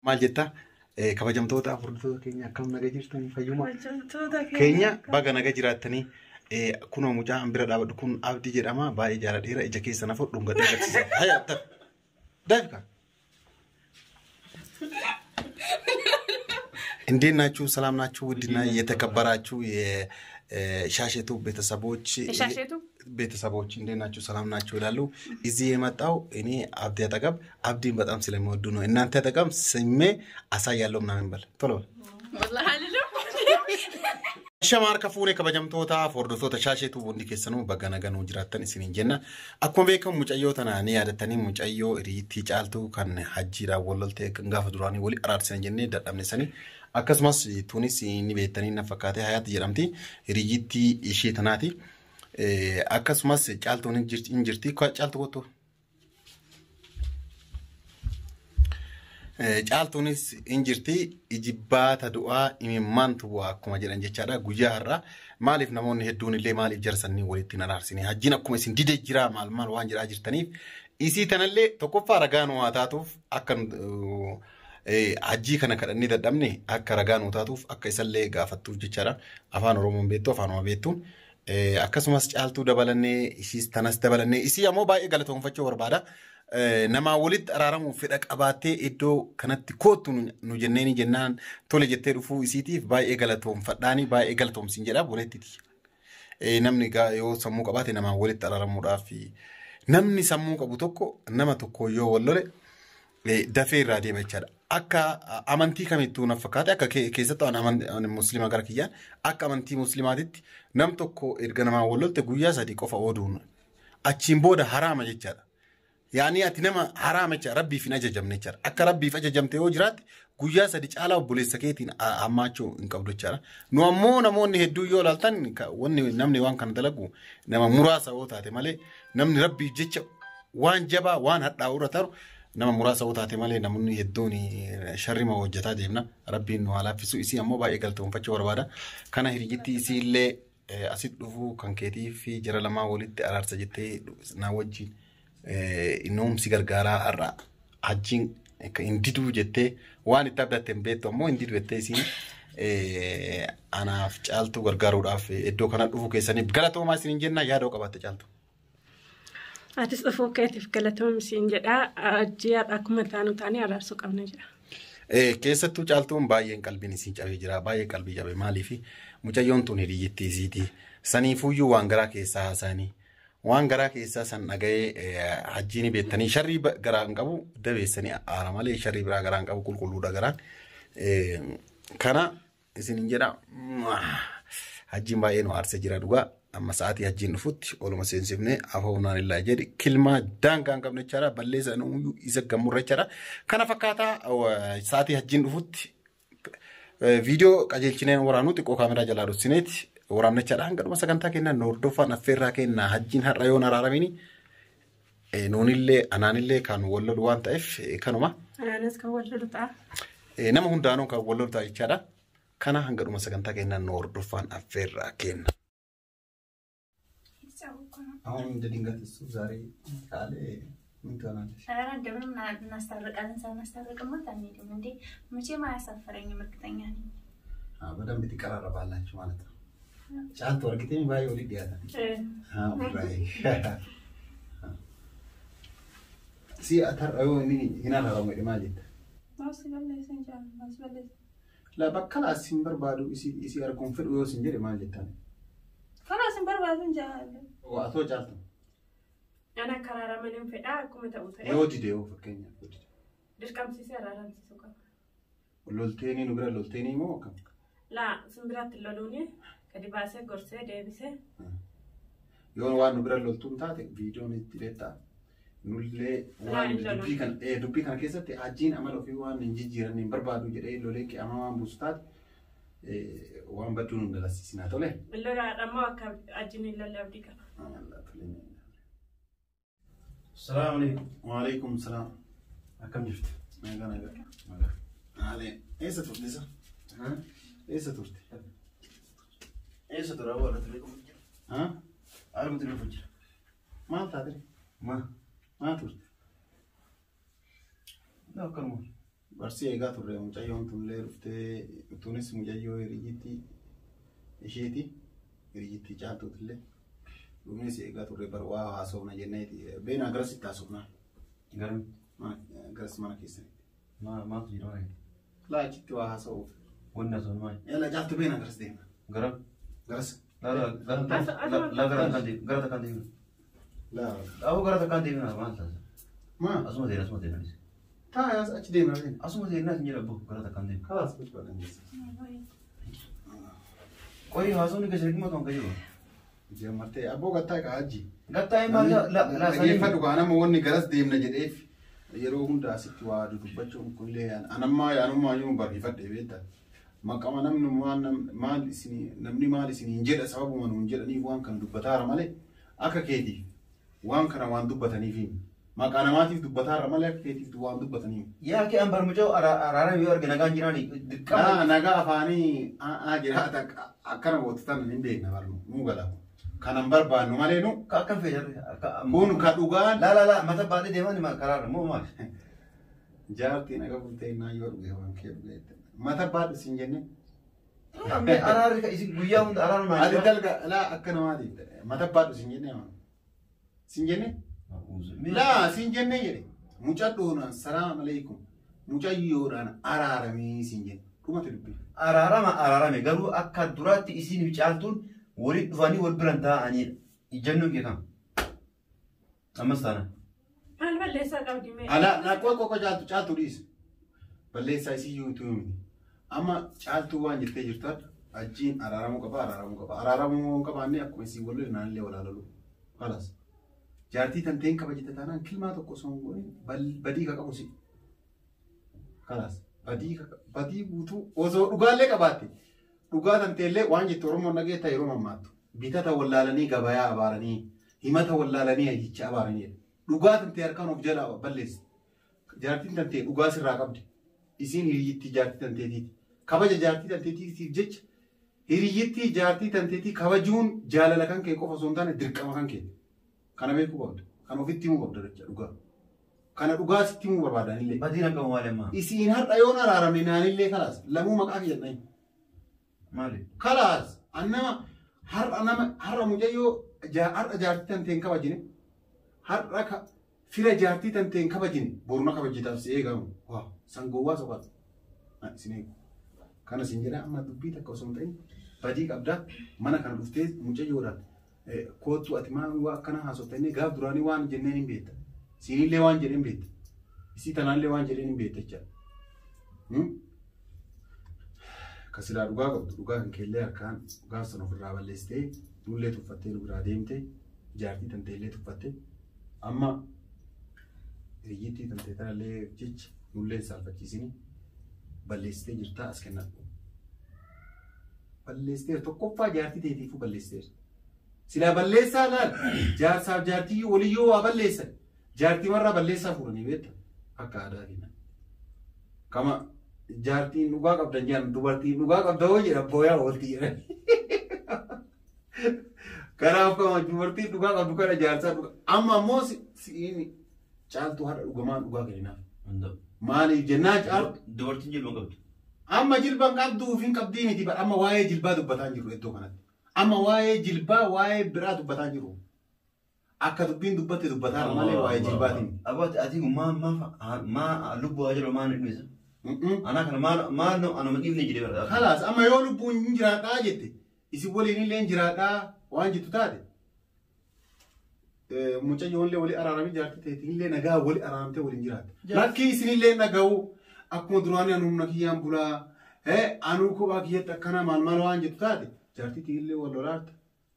Maal jetta kabajamtoota hordoftoota keenya akkam naga jirtanii fayyuma Kabajamtoota keenya baga naga jiraattanii kunoo mucaa an bira dhaabadhu kun Abdii jedhama baay'ee jaaladheera ija keessa na fudhu dhungadhee agarsiisa. Haya daf dafka. እንዴት ናችሁ? ሰላም ናችሁ? ውድና የተከበራችሁ የሻሸቱ ቤተሰቦች የሻሸቱ ቤተሰቦች እንዴት ናችሁ? ሰላም ናችሁ ይላሉ። እዚህ የመጣው እኔ አብዲ አጠገብ አብዲን በጣም ስለሚወዱ ነው። እናንተ አጠገብ ስሜ አሳያለሁ ምናምን በል ቶሎ በል። ወላሂ አልልም። Shamaar kafuuree kabajamtoota hordoftoota shaasheetu hundi keessanuu bakka nagaa jiraattan isiniin jenna. Akkuma beekamu mucayyoo tana ni yaadattanii mucayyoo hiriittii caaltuu kan hajjiidhaan wal loltee kan gaafa duraanii wali araarsisan jennee dadhabne sanii. Akkasumas tunis ni beektanii na fakkaate Hayaat jedhamti hiriyyittii ishee tanaati. Akkasumas caaltuun hin jirti. Caaltu kottu. Caaltuunis hin jirti ijibbaata du'aa imimmaantu bu'aa akkuma jedhan jechaadha guyyaa har'aa maaliif namoonni hedduun illee maaliif jarsanii walitti hin araarsine hajjiin akkuma isin dide jira maal maal waan jedhaa jirtaniif isii tanallee tokkoffaa ragaa nu haa taatuuf akka hajjii kana kadhannee dadhabne akka ragaa nu taatuuf akka isallee gaafattuuf jechaadha afaan oromoon beektu afaanuma beektuun. Akkasumas caaltuu dabalannee ishiis tanas dabalannee isii ammoo baay'ee galatoonfachuu barbaada. Namaa walitti araaramuuf fedha qabaattee iddoo kanatti kootu nu jenneeni jennaan tole jettee dhufuu isiitiif baay'ee galatoonfadhaanii baay'ee galatoomsiin jedha boleettiti. Namni yoo sammuu qabaate namaa walitti araaramuudhaaf namni sammuu qabu tokko nama tokko yoo wal lole dafee irraa deema jechaadha. Akka amantii kamittuu na fakkaate akka keessattuu ani musliima gara kiyyaan akka amantii musliimaatitti nam tokko erga namaa wal lolte guyyaa sadii qofa ooduun achiin booda haraama jechaadha. Yaani ati nama haraama jecha rabbiif hin ajajamne jechaadha. Akka rabbiif ajajamte yoo jiraatte guyyaa sadi caalaa obboleessa keetiin hammaachuu hin qabdu jechaadha. Nu ammoo namoonni hedduu yoo ilaaltan wanni namni waan kana dalagu nama muraasa yoo taate malee namni rabbiif jecha waan jabaa waan hadhaa'u irra taru nama muraasa yoo taate malee namoonni hedduun sharrima hojjetaa deemna. Rabbiin nu haa laaffisu. Isii ammoo baay'ee galatoonfachuu barbaada. Kana hiriyyittii isii illee asitti dhufuu kan keetii fi jara lamaa walitti araarsa jettee na wajjin innoomsi gargaaraa har'a hajjiin hin diduu jettee waan itti abdatte hin beektu ammoo hin didu jettee isiin anaaf caaltuu gargaaruudhaaf iddoo kana dhufuu keessaniif galatoomaa isiniin jenna yaadoo qabaatte caaltu. Atis dhufuu keetiif galatoomsiin jedha. Hajjii har'a akkuma taanu taanee araarsuu qabna jedha. Keessattuu caaltuun baay'een qalbiin isiin cabee jira. Baay'ee qalbii cabe maaliif mucayyoon tun hiriyyittii isiiti. Saniifuyyuu waan garaa keessaa haasa'anii waan garaa keessaa san dhaga'ee hajjiin beektanii sharrii garaa hin qabu dabeessanii aara malee sharrii biraa garaa hin qabu qulqulluudha garaan. Kana isiniin jedha hajjiin baay'ee nu aarsee jira dhugaa. Amma sa'aatii hajjiin dhufutti oluma seensifnee afoonaan illaa jedhi kilmaa daangaa hin qabne jechaadha balleessa nuyyuu isa gammurra jechaadha. Kana fakkaataa sa'aatii hajjiin dhufutti viidiyoo qajeelchineen waraanuu xiqqoo kaameraa jalaa dhufsineeti waraabne jechaadha. Hanga dhuma sagantaa kennaa nu hordofaan affeerraa kennaa hajjiin har'a yoon araaramini nuunillee anaanillee kan wal lolu waan ta'eef kanuma. Anaanis kan wal lolu ta'a. Nama hundaanuu kan wal lolu ta'a jechaadha. Kana hanga dhuma sagantaa kennaa nu hordofaan affeerraa kenna. አሁን እንደ ድንገት እሱ ዛሬ ካለ ምን ትሆናለሽ? ኧረ እንደምንም እናስታርቃለን። ሳናስታርቅማ አንሄድም እንዴ! መቼም አያሳፍረኝም፣ እርግጠኛ ነኝ። በደንብ ትቀራረባላችሁ ማለት ነው። ጫልቱ እርግጠኝ ባይ ወሊድ ያታ ሲ አተር Hina haramu maal jetta? La bakka laa sin barbaadu isii arguun fedhu yoo sin jedhe maal jettaan? Karaa sin barbaadu hin jaalladhu. Atoo caaltu. Ani akka araaraman hin fedhaa akkuma ta'u ta'e. Yoo dide yoo fakkeenyaaf yoo dide. Dirqamsiisee araaramsiisuu qaba. Lolteenii nu bira lolteenii moo akkam? Laa sin biratti loluuni gadi baasee gorsee deebisee. Yoo waan nu bira loltuun taate viidiyoon itti beektaa. Nullee waan dubbii kana keessatti hajjiin amala ofii waan hin jijjiiranne hin barbaadu jedhee lolee qe'amaa waan buusu taate waan badduu nu dalasiisinaa tole. Lolaadha ammoo akka hajjiin hin lolle abdii qaba. Salaamu alaikum. Waalaikum salaam. Akkam jirtu? Nagaa nagaa. Haalee eessa turte isa? Eessa turte? Eessa tura awwaala ture dhufu jira. Arguutu dhufu jira. Maal taate? Maa? Maal turte? Akkanuma. Barsii eegaa turre mucayyoon tunillee dhuftee tunis mucayyoo hiriyyittii isheeti hiriyyittii caaltuutillee dhumnes eegaa turre bar waa haasofna jenneeti beena garasitti haasofna. Garam. Garas mana keessanitti. Maaltu jira mana keessa? Laa achitti waa haasa'uuf. Wanni haasofnu maali? Yalla caaltu beena garas deemna. Garam. Garas. Laa laa gara gara takkaan deemna. Gara takkaan deemna. Laa. Aboo gara takkaan deemna maal taasisa? Maa? Asuma deemna asuma deemna. Taa achi deemna beena. Asuma deemna sin jedha abbo gara takkaan deemna. Kalaas gochuu dandeessa. Qoyi haasofni keessa dhimma kan qayyuu. Jammartee abboo gattaa qaajji. Gattaa maal laa laa Dhaggeeffadhu kaa nama wanni garas deemna jedheef yeroo hunda asitti waa dudubbachuun kunillee anammaa yaanummaa yoo barreeffadhe beekta. Maqama namni waan maal isin namni maal isiniin jedha sababuma nuun jedhaniif waan kana dubbataara malee akka keetiif waan kana waan dubbataniif maqaa namaatiif dubbataara malee akka keetiif waan dubbataniif. Yaa kee an barmucoo araara yoo arge nagaan jiraani dirqama. Nagaa afaanii haa jiraata akkana gootu tana hin beekna barnu nuu gala. Kanan barbaannu malee nu. Akkam feejarre. Kun ka dhugaan. Laa laa laa mata baatee deemaa ni karaarra moo maal? Jaartiin aga bultee innaa yoo dhuge waan kee dhuge. Mata baadhu siin jenne. Araarri isin guyyaa hunda araara maal? Ati dalga laa akka namaati. Mata baadhu siin jenne maa? Siin jenne? Laa siin jenne jedhe. Mucadhoonaan salaam aleekum. Mucayyoodhaan araaramii siin jenne. Dhumate dubbii. Araarama araarame garuu akka duraatti isin caaltuun walitti dhufanii wal biran taa'aniidha. Ijjannoon kee kam? Ammas taana. Maal balleessaa qabdi mee? Ala na qoy qoy caaltu caaltu dhiis. Balleessaa isii yuutuu miti. Amma caaltuu waan jettee jirtu ajjiin araaramuu qaba araaramuu qaba. Araaramuu hin qabaanne akkuma isii wal naanillee walaa lolu. Kalas. Jaartii tanteen kabajite taanaan kilmaa tokko osoo hin goone badii ka qabu si. Kalas. Badii guutuu osoo dhugaallee qabaatte. Dhugaa tanteellee waan jettu Oromoon dhageetta yeroo mammaattu. Bitata wallaalanii gabayaa abaaranii himata wallaalanii hayyicha abaaranii. Dhugaa tantee harkaan of jalaa balleessi. Jaartiin tantee dhugaa sirraa qabdi. Isiin hiriyyittii jaartii tanteetiiti. Kabaja jaartii tanteetiitiif jecha hiriyyittii jaartii tanteetii kabajuun jaalala kan kee qofa osoo hin taane dirqama kan kee. Kana beekuu qabda. Kana ofitti himuu qabda jecha dhugaa. Kana dhugaa sitti himuu barbaadanillee. Badiin akka maali ammaa? Isiin har'a yoon araaramne naanillee kalaas lamuu maqaa kiyya dhahin. Maali? Kalaas annama har'a nama har'a mucayyoo har'a jaartii tanteen kabajine har'a fira jaartii tanteen kabajine boruna kabajitaaf si eegamu. Waa sangowwaa soqata. Isin eegu. Kana sin jedha amma dubbii takka osoo hin ta'in badii qabda mana kana dhuftee mucayyoodhaan koottu ati maal waa akkana haasofta inni gaaf duraanii waan jenneen hin beekta. Siinillee waan jedheen beekta. Isii tanaallee waan jedheen hin beekta jechaadha. Ka silaa dhugaa qabdu dhugaa kan keellee harkaan gaaf sana ofirraa balleessitee nullee tuffattee nu biraa deemte jaartii tanteellee tuffatte amma hiriyyittii tantee tanallee jecha nullee hin saalfachiisini balleessitee jirtaa as kennadhu. Balleessiteer tokkoffaa jaartii teetiifuu balleessiteer. Silaa balleessaa laal jaarsaaf jaartii waliyyoo waa balleessan jaartii warra balleessaa fuudhanii beekta akka aadaa keenya. Kama jaartiin dhugaa qabdan jedhan dubartiin dhugaa qabda hoo jedhan booyaa oolti jedhan. Kanaaf kama dubartiin dhugaa qabdu kana jaarsaa dhugaa amma ammoo si'iin caaltuu haadha dhugamaan dhugaa kenninaaf. Maaliif jennaan caaltu. Dubartiin jilba hin qabdu. Amma jilba hin qabduu fi hin qabdii miti amma waa'ee jilbaa dubbataa hin jiru iddoo kanatti. Amma waa'ee jilbaa waa'ee biraa dubbataa hin jiru. Akka dubbiin dubbatte dubbataa malee waa'ee jilbaatiin. Aboo ati maa lubbuu haa jedhu maa ni dhumisa. Anaa kana maal anuma dhiifne jedhee barbaada. Kalaas amma yoo lubbuun hin jiraadhaa jette isin waliin illee hin jiraadhaa waan jettu taate mucayyoon illee walii araaramee jaartii teetiin illee nagaa walii araaramtee waliin jiraatte. Lakkii isin illee naga'u akkuma duraanii anu humna kiyyaan bulaa anuu kophaa kiyyatti akkana maal maal waan jettu taate jaartii teetiin wal lolaarta.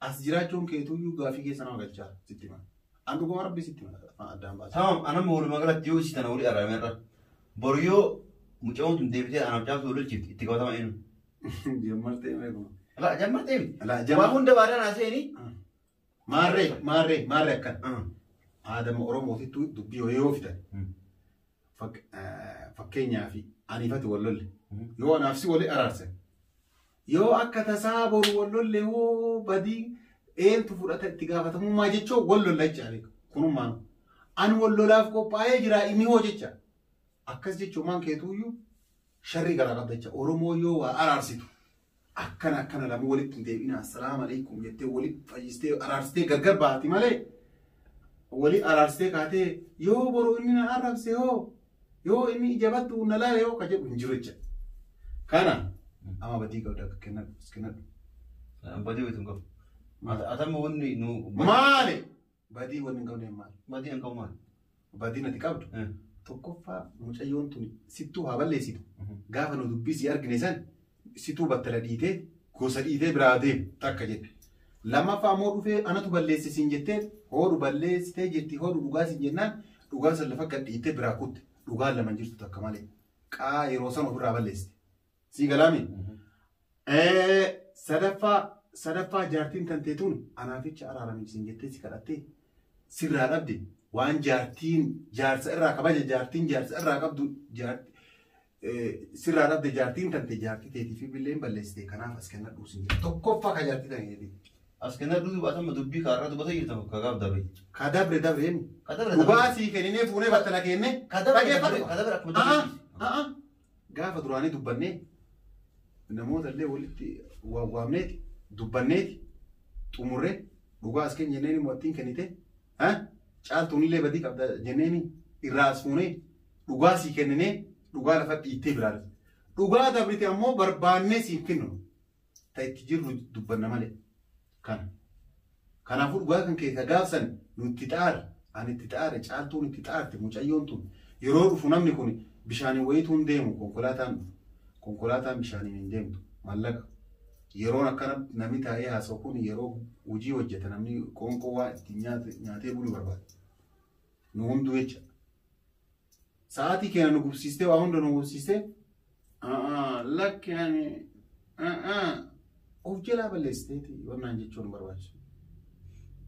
As jiraachuun keetuyyuu gaafii keessa nama galchaa sitti hima. An dhuguma rabbi sitti hima addaan baasa. Tamam anamma walumaa galatti yoo isii tana walii araaramee irra boru yoo mucayyoon tun deebitee anaaf caaltu wal lolchiifti itti qabatama eenyu. Jammartee meequma. Laa jammartee miti. Laa Waa hunda baadaan haasa'anii. Maarree maarree maarree akkana. Aadama Oromootittuu dubbii yoo fidan. Fakkeenyaaf aniifati wal lolle. Yoo anaaf si walii araarse. Yoo akka tasaa boru wal lolle hoo badii eentu fudhata itti gaafatamummaa jechuun wal lolla jecha beeku. Kunummaan ani wal lolaaf qophaa'ee jira inni hoo jecha. Akkas jechuun maan keetuuyyuu sharri garaa qabda jecha. Oromoo yoo waa araarsitu akkana akkana lamuu walitti hin deebina assalaamu alaikum jettee walitti fayyistee araarsitee gargar baati malee wali araarsitee kaatee yoo boru inni na arrabse hoo yoo inni ija battu na laale hoo ka jedhu hin jiru jecha. Kana amma badii qabda akka kennadhu as kennadhu. Badii wayitu hin qabu. Atamma wanni nu. Maali? Badii wanni hin qabne maali? Badii hin qabu maali? Badii nati qabdu. Tokkoffaa mucayyoon tun sittuu haa balleessitu. Gaafa nu dubbisii argine san situu battala dhiitee gosa dhiitee biraa deemu takka jette. Lammaffaa immoo dhufee anatu balleesse siin jettee hoodhu balleessitee jirti hoodhu dhugaa siin jennaan dhugaa san lafa gad dhiitee biraa kutte dhugaan lama hin jirtu takka malee. Qaa yeroo san ofirraa balleessite. Sii galaami? Sadaffaa jaartiin tantee tun anaaficha araarami siin jettee si kadhattee sirraa dhabde waan jaartiin jaarsa irraa kabaja jaartiin jaarsa irraa qabdu sirraa dhabde jaartiin tante jaartii teetii fi billeen balleessite kanaaf as kennadhu siin jedhe. Tokkoffaa ka jaartii tante teetii. As kennadhu atamma dubbii kaarraa dubbata jirta ka gaaf dabre. Ka dabre dabre emi. Ka dabre dabre. Dhugaa sii kenninee fuunee battala kenne. Ka dabre Dhageeffadhu. dabre ka dabre akkuma A'a, dabre. a'a. Gaafa duraanii dubbannee namoota illee walitti waamneeti dubbanneeti xumurree dhugaa as kenni jenneen immoo ittiin kennite caaltuun illee badii qabda jenneeni irraa as fuunee dhugaa sii kenninee dhugaa lafa dhiittee biraa dhufte. Dhugaa dabrite ammoo barbaannee siin kennu ta itti jirru dubbanna malee kana. Kanaafuu dhugaa kan keessa gaafsan nutti xaare ani itti xaare caaltuun itti xaarte mucayyoon tun yeroo dhufu namni kun bishaaniin wayituu hin deemu konkolaataan dhufu. Konkolaataan bishaaniin hin deemtu maallaqa. Yeroon akkana namni taa'ee haasa'u kun yeroo hojii hojjeta namni qoonqoo waa ittiin nyaatee buluu barbaada. Nu hunduu jecha. Sa'aatii keenya nu gubsiistee waa hunda nu gubsiistee lakki ani of jalaa balleessiteeti wannaan jechuun barbaachisu.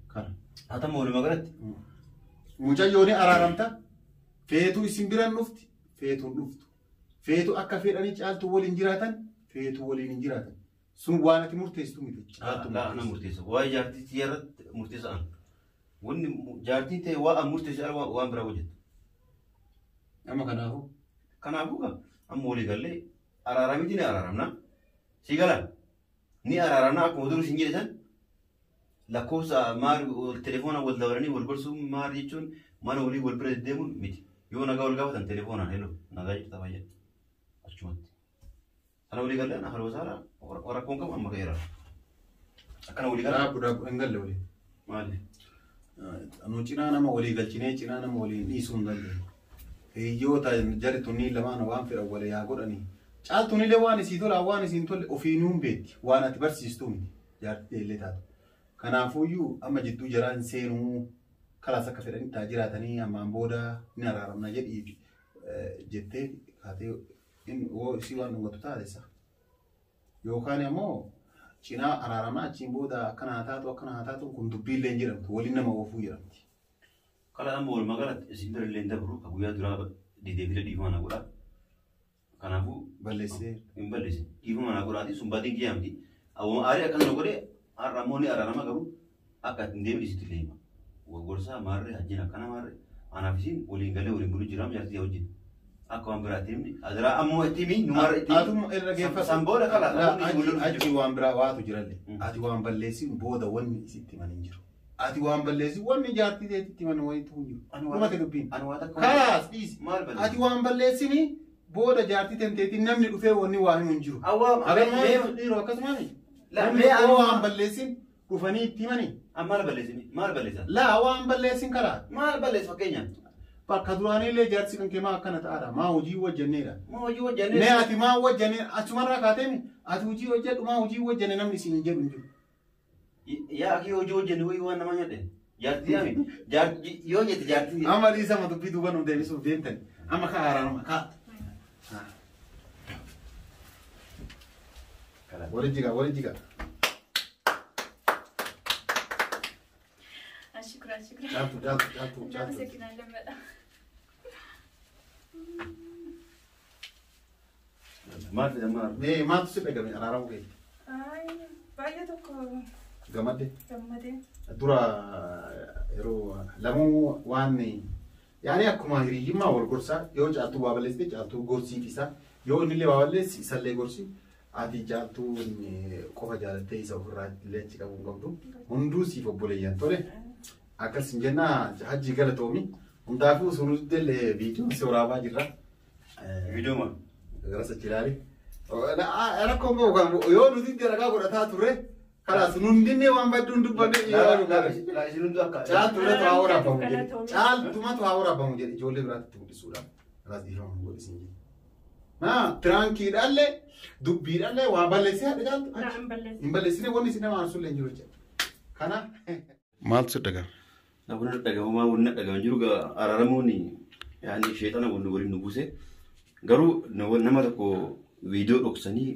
Kana. Atamma walumaa galatti. Mucayyoon araaramta. Feetuu isin biraan dhufti. Feetuun dhuftu. Feetuu akka fedhanii caaltuu waliin jiraatan feetuu waliin hin jiraatan. Sun waan ati murteessitu miti. Caaltuu Laa ana murteessa. Waa'ee jaartii irratti murteessa an. Wanni jaartiin ta'e waa an murteessa ala waan biraa hojjettu. Amma kanaafuu. Kanaafuu gaa amma walii gallee araaramiti ni araaramna. Si galaa ni araaramna akkuma dur isin jedhe san lakkoofsa maal telefoona wal dabalanii wal gorsuu maal jechuun mana walii wal bira deddeemuun miti. Yoo nagaa wal gaafatan telefoonaan hello nagaa jirta fayyaa achumatti. Sana walii gallee ana haloo saala rakkoon qabu amma ka'eera. Akkana walii galaa Dhaabu dhaabu hin galle waliin. maali? Nu cinaa nama walii galchinee cinaa nama waliin dhiisuu hin dandeenyu. Hiyyoota jarri tunniin lamaan waan fedhan walii haa godhanii. Caaltuun illee waan isii tola waan isiin tolle ofiinuu hin beekti. Waan ati barsiistuu miti. Jaartii illee taatu. Kanaafuyyuu amma jidduu jaraan seenuu kalaas akka fedhanitti haa jiraatanii ammaan booda ni araaramna jedhii jettee kaatee hoo isii waan dhungatu taate isa. Yookaan immoo cinaa araaramaa achiin booda akkana haa taatu akkana haa taatu kun dubbii illee hin jedhamtu waliin nama oofuu jedhamti. Kala amma walumaa galatti isin bira illee hin dabru ka guyyaa duraa deddeebile dhiifama na godhaa. Kanaafuu Balleessee. hin balleessin dhiifama na godhaati sun badiin kiyyaamti. Aarii akkana godhe har'a ammoo ni araarama garuu akka ittiin deemne isitti illee hima. Gorsaa maarree hajjiin akkana maarree anaaf isin waliin galee waliin buluu jiraam jaartii wajjin. Akka waan biraatti himni adiraa ammoo itti himi numarra itti himi. Atumma irra geeffatu. San booda kala. Achi waan biraa waatu jirallee. Ati waan balleessin booda wanni isitti himan hin jiru. Ati waan balleessin wanni jaartii teetitti himan wayitu hin jiru. Dhumate dubbiin. Ani waa takka. Kaas dhiisi. Maal balleessi? Ati waan balleessini booda jaartii tenteetiin namni dhufee wanni waa himu hin jiru. Awwaa Akkasumas dhiiroo akkasumas namni mee yoo waan balleessin dhufanii itti himanii. Maal balleessin? Maal balleessan? Laa waan balleessin karaa. Maal balleessu fakkeenyaaf? Bakka duraanii illee jaarsi kan kee maa akkana ta'aadha. Maa hojii hojjenneedha. Maa hojii hojjennee? Mee ati maa hojjenne achumarraa kaateemi ati hojii hojjedhu maa hojii hojjenne namni isin hin jedhu hin jiru. Yaa akii hojii hojjenne wayii waan nama nyaadhe. Jaartii yaami. Jaartii yoo jette jaartii. Amma dhiisama dubbii duuba nu deebisuuf deemtani. Amma kaa haaraanuma kaa. Wali jiga wali jiga. Shukran shukran. Caaltu caaltu caaltu caaltu. እናመሰግናለን በጣም። Maal fedhan maal? Mee maaltu si dhagame araaramuu keetti? Ay, baay'ee tokko Gammadde. gammadee. Dura yeroo lamuu waan Yaani akkuma hiriyyummaa wal gorsaa yoo caaltuu waa balleessite caaltuu gorsiif isaa yoo inni illee waa balleessi isallee gorsi ati caaltuu qofa jaalattee isa ofirraa illee achi qabuu hin qabdu. Hunduu siif obboleeyyan tole. Akkas hin jennaa hajji galatoomi. Hundaafuu sunutti illee viidiyoon si waraabaa jirra. Viidiyoo maal? Gara sachi ilaali. Rakkoon qabu kan yoo nuti ragaa godhataa turre kalaas nundinne waan badduun dubbanne yoo nu gabe. Isin hunduu akka. Caaltumatu haa waraabamu jedhe. Caaltumatu haa waraabamu jedhe ijoollee biraatti mul'isuudhaaf. Kalaas dhiifama nu godhe siin jedhe. Maa piraankiidhaallee dubbiidhaallee waa balleessee haadha caaltu. Naa hin balleessine. Hin balleessine wanni isin nama aarsullee hin jiru jechuudha. Kana. Maaltu si dhagahame? Wanni dhagahamaa wanni dhagahamaa jiru araaramuun yaani sheexana wanni waliin nu buuse garuu nama tokko viidiyoo dhoksanii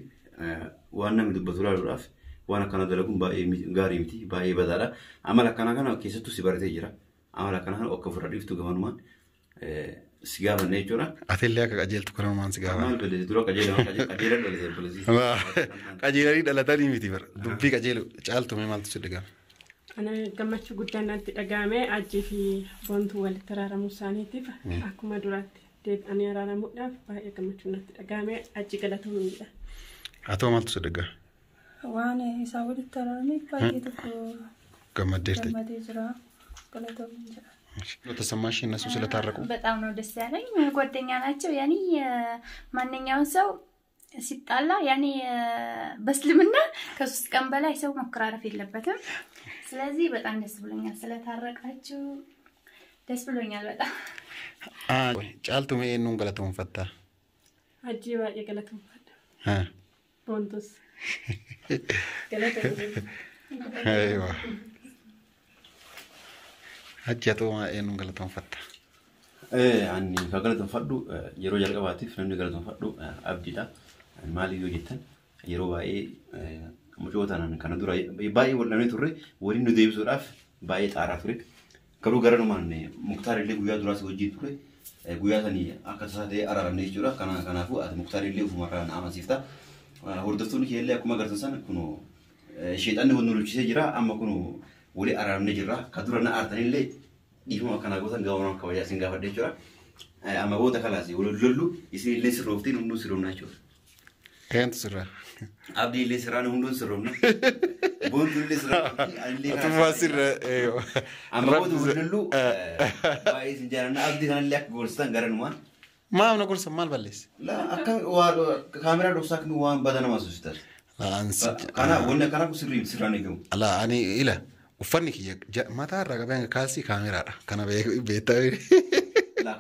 waan namni dubbatu ilaaluudhaaf waan akkana dalaguun baay'ee gaarii miti baay'ee badaadha. Amala akkanaa kana keessattuu si baratee jira. Amala akkanaa kana akka ofirraa dhiiftu gamanumaan si gaafanne jechuudha. Atillee akka qajeeltu kanumaan si gaafanne. Maal balleesse dura qajeelaa dhalate balleesse. Qajeelanii dhalatanii miti bara dubbii qajeelu caaltu mee maaltu si dhagahame? Ana gammachuu guddaan natti dhagahame Hajjii fi Boontuu walitti araaramuu isaaniitiif akkuma duraatti deebi'anii araaramuudhaaf baay'ee gammachuu natti dhagahame Hajji galatoomiidha. Haa ta'u maaltu si dhagahame? Waan isaan walitti araaraniif baay'ee tokko Gammaddeerta. gammadee jira. Galatoomiin jira. ተሰማሽ እነሱ ስለታረቁ? በጣም ነው ደስ ያለኝ። ጓደኛ ናቸው። ያኔ ማንኛውም ሰው ሲጣላ ያኔ በእስልምና ከ3 ቀን በላይ ሰው መኮራረፍ የለበትም። ስለዚህ በጣም ደስ ብሎኛል ስለታረቃችሁ፣ ደስ ብሎኛል በጣም። ጫልቱ mee eenyuun galatoonfatta? Hajjii baay'ee galatoonfadha. Boontus galatoomii. Aywa. Hajji haa ta'u eenyuun galatoonfatta? Ani kan galatoonfadhu yeroo jalqabaatiif namni galatoonfadhu Abdiidha. Maaliif yoo jettan yeroo baay'ee mucoo taanaan kana dura baay'ee wal dhabnee turre waliin nu deebisuudhaaf baay'ee xaaraa ture. Garuu garanumaan Muktaar illee guyyaa duraas wajjin ture. Guyyaa sanii akka tasaa ta'ee araaramne jechuudha. Kanaafuu ati Muktaar illee ofumarraa na amansiifta. Hordoftoonni kee illee akkuma agartan sana kunoo sheexanni wal nu lolchisee jira. Amma kunoo walii araaramnee jirra. Kan dura na aartanillee dhiifama akkanaa gootan gabaabaan kabajaa isin gaafadha jechuudha. Amma booda kalaas wal lollu isin illee sirrooftiin hunduu sirroomna jechuudha. Eenyutu sirraa? Abdii illee sirraan hunduun sirroomna. Boontuu illee sirraa. Atummaa sirra. Amma booda wal lollu baay'ee isin jaalanna. Abdii kanallee akka gorsitan garanumaan. Maal na gorsan maal balleesse? Akka waa kaameraa dhoksaa akkami waan badaa nama asuusitan. Kana wanni akkana kun sirrii sirraan eegamu. Alaa ani ila uffanni kiyya mataa irraa qabee hanga kaalsii kaameraadha. Kana beektaa.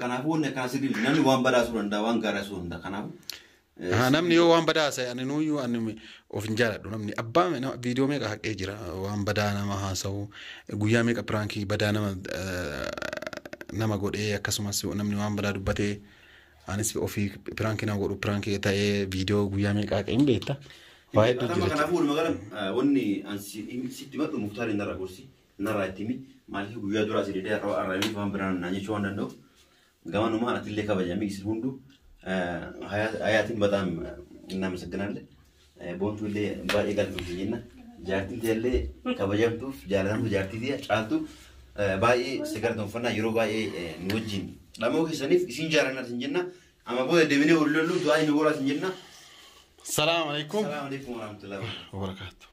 Kanaafuu wanni akkana sirrii namni waan badaa asuu danda'a waan gaarii asuu danda'a kanaafuu. Namni yoo waan badaa haasa'e ani nuyyuu ani of hin jaaladhu namni abbaa viidiyoo meeqa haqee jira waan badaa nama haasa'u guyyaa meeqa piraankii badaa nama nama godhee akkasumas namni waan badaa dubbatee anis ofii piraankii nama godhu piraankii ta'ee viidiyoo guyyaa meeqa haqee hin beekta. Waa hedduu jira. Kanaafuu walumaa gala wanni sitti madhu Muktaar narraa gorsi narraa itti himi maaliif guyyaa duraa si didee arraabanii waan biraan naan jechuu waan danda'uuf gamanumaan atillee kabajamee isin hunduu ሀያትን በጣም እናመሰግናለን። ቦንቱ ሌ ባኤ galtu jenna jaartiin teellee kabajamtuuf jaalatamtu jaartii tiyya caaltu baay'ee si galatoonfannaa yeroo baay'ee nu wajjin dhamoo keessaniif isin jaalannaa isin jenna amma booda deebinee wal lollu du'aa inni goraa isin jenna. Salaam alaikum. Salaam alaikum warahmatullahi wabarakatuh.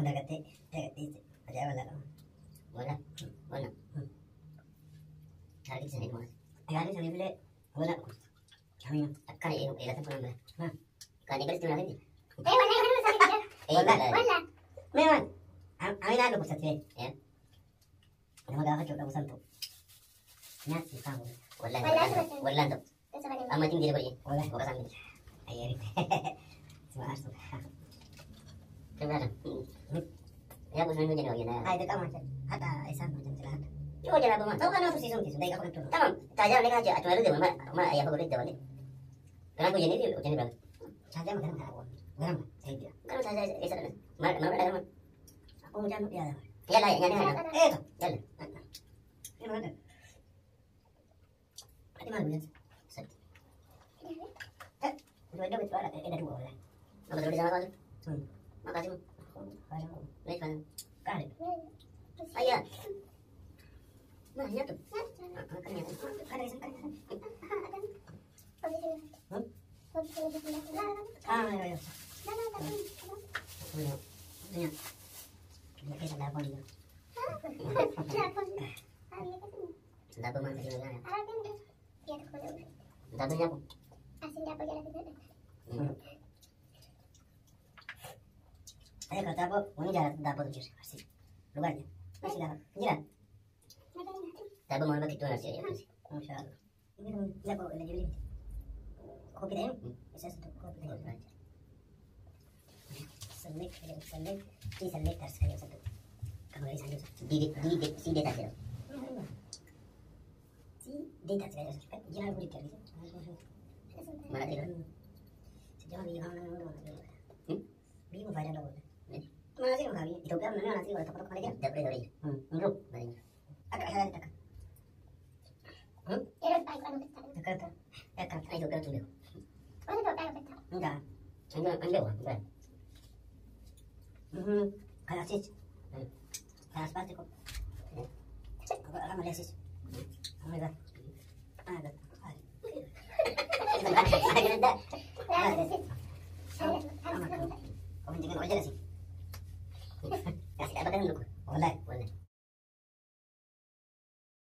Dagattee dagadhiiste ajaa'iba laala. Wala. Wala. Taarikii sanii dhumaas. Gaarii saniifillee wala dhukkubsa. Amiin. Akkana eegu eelatan kun amma. Kan eegalitti mana finti. Wallah. Mee waan Aminaa dhukkubsattee. Nama gaafachuu dhabu santu. Nyaatsi isaan godhu. Wallaan wallaan ta'u. Amma ittiin jedhe godhe. Wallah. Boqotaan miti. Ayyaari. Sima aarsu. Kiblaadha. Yaa gosa inni jedhe hojii. Ay dirqama haadha isaan hojjetu jira haadha. Yoo jala boma. Ta'uu kan nama tursiisuu miti sun daqiiqaa 10 turu. Tamam. Taajaa ne kaje achuma irra mana mana ayyaa godhe dabalee. Kanaaf hojjennee fi hojjennee bira. Chaajaa ganama kana bu'u. Ganama sayidira. Ganama taajaa eessa dhala? Mana mana dhala. Akkuma mucaan nu dhiyaata. Yalla nyaanni kana. Eeto. Yalla. Inni maal Ati maal guyyaansa? Sadi. Iddoo itti baadha edda duwwaa walaa. Nama dole sama kasu. Makasih. Lees mana? Gaarii. Ayyaa. Mana nyaatu? Kan nyaatu. Kana keessan kana keessan. Ah, yoo yoo. Dunya. Biyya keessa daaboon jiru. Daaboo maal fayyadu gaara? Daaboo nyaatu. Ayo kalau daabboo wani jaalatu daabbootu jira. Arsii. Dhugaa jira. Arsii gaafa. Jira. Daaboo maal bakki itti waan arsii jedhamu. Masha Allah. Inni kun daabboo ila jiru miti. Kophii ta'e isa tokko kophii ta'e. Sallee sallee fi sallee taasisa kan jedhu. Kan magariisa jedhu. D D C D taasisa. Si D taasisa jedhu. Jira guutuu argite. Mana ta'e Sejama biyya kana nama hundumaa. Biyyi kun faayidaa qabu. Mana asii mukaa biyya Itoophiyaa namni mana asii wala tokko tokko malee jira. Dabree dabree jira. Hin jiru. Malee jira. Akka ashaaraatti takka. Takka takka. Takka. Ani Itoophiyaa tun beeku. Enggak. Ani beeku. Enggak. Kayak asis. Kayak aspal cukup. Aku malah asis. Aku juga. Ah, ada. Ada. Aku jengan aja sih.